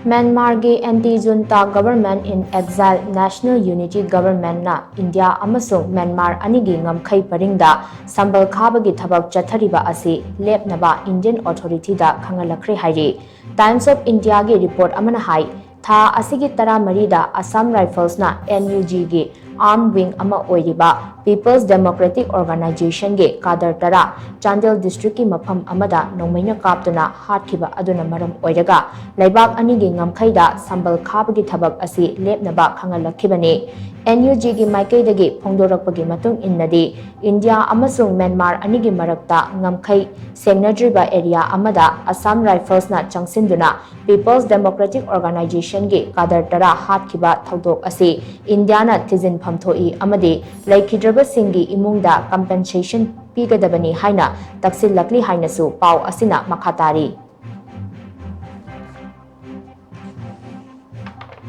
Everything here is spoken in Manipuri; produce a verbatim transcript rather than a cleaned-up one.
ꯃ꯭ꯌꯥꯟꯃꯥꯔꯒꯤ Anti-Junta Government in Exile National Unity Governmentꯅ ꯏꯟꯗꯤꯌꯥ ꯑꯃꯁꯨꯡ ꯃ꯭ꯌꯥꯟꯃꯥꯔ ꯑꯅꯤꯒꯤ ꯉꯝꯈꯩ ꯄꯔꯤꯡꯗ ꯁꯝꯕꯜ ꯈꯥꯕꯒꯤ ꯊꯕꯛ ꯆꯠꯊꯔꯤꯕ ꯑꯁꯤ ꯂꯦꯞꯅꯕ Indian Authorityꯗ ꯈꯪꯍꯜꯂꯛꯈ꯭ꯔꯦ ꯍꯥꯏꯔꯤ꯫ Times of Indiaꯒꯤ report ꯑꯃꯅ ꯍꯥꯏ, ꯊꯥ ꯑꯁꯤꯒꯤ ꯇꯔꯥꯃꯔꯤꯗ Assam Riflesꯅ NUGꯒꯤ arm wing ꯑꯃ ꯑꯣꯏꯔꯤꯕ People's Democratic Organizationꯒꯤ cadre ꯇꯔꯥ ꯆꯥꯟꯗꯦꯜ districtꯀꯤ ꯃꯐꯝ ꯑꯃꯗ ꯅꯣꯡꯃꯩꯅ ꯀꯥꯞꯇꯨꯅ ꯍꯥꯠꯈꯤꯕ ꯑꯗꯨꯅ ꯃꯔꯝ ꯑꯣꯏꯔꯒ ꯂꯩꯕꯥꯛ ꯑꯅꯤꯒꯤ ꯉꯝꯈꯩꯗ ꯁꯝꯕꯜ ꯈꯥꯕꯒꯤ ꯊꯕꯛ ꯑꯁꯤ ꯂꯦꯞꯅꯕ ꯈꯪꯍꯜꯂꯛꯈꯤꯕꯅꯤ꯫ NUGꯒꯤ ꯃꯥꯏꯀꯩꯗꯒꯤ ꯐꯣꯡꯗꯣꯔꯛꯄꯒꯤ ꯃꯇꯨꯡ ꯏꯟꯅꯗꯤ, ꯏꯟꯗꯤꯌꯥ ꯑꯃꯁꯨꯡ ꯃ꯭ꯌꯥꯟꯃꯥꯔ ꯑꯅꯤꯒꯤ ꯃꯔꯛꯇ ꯉꯝꯈꯩ ꯁꯦꯡꯅꯗ꯭ꯔꯤꯕ area ꯑꯃꯗ Assam Riflesꯅ ꯆꯪꯁꯤꯟꯗꯨꯅ People's Democratic Organizationꯒꯤ cadre ꯇꯔꯥ ꯍꯥꯠꯈꯤꯕ ꯊꯧꯗꯣꯛ ꯑꯁꯤ ꯏꯟꯗꯤꯌꯥꯅ ꯊꯤꯖꯤꯟꯐꯝ ꯊꯣꯛꯏ ꯑꯃꯗꯤ ꯂꯩꯈꯤꯗ꯭ꯔꯕꯁꯤꯡꯒꯤ ꯏꯃꯨꯡꯗ compensation ꯄꯤꯒꯗꯕꯅꯤ ꯍꯥꯏꯅ ꯇꯛꯁꯤꯜꯂꯛꯂꯤ ꯍꯥꯏꯅꯁꯨ ꯄꯥꯎ ꯑꯁꯤꯅ ꯃꯈꯥ ꯇꯥꯔꯤ꯫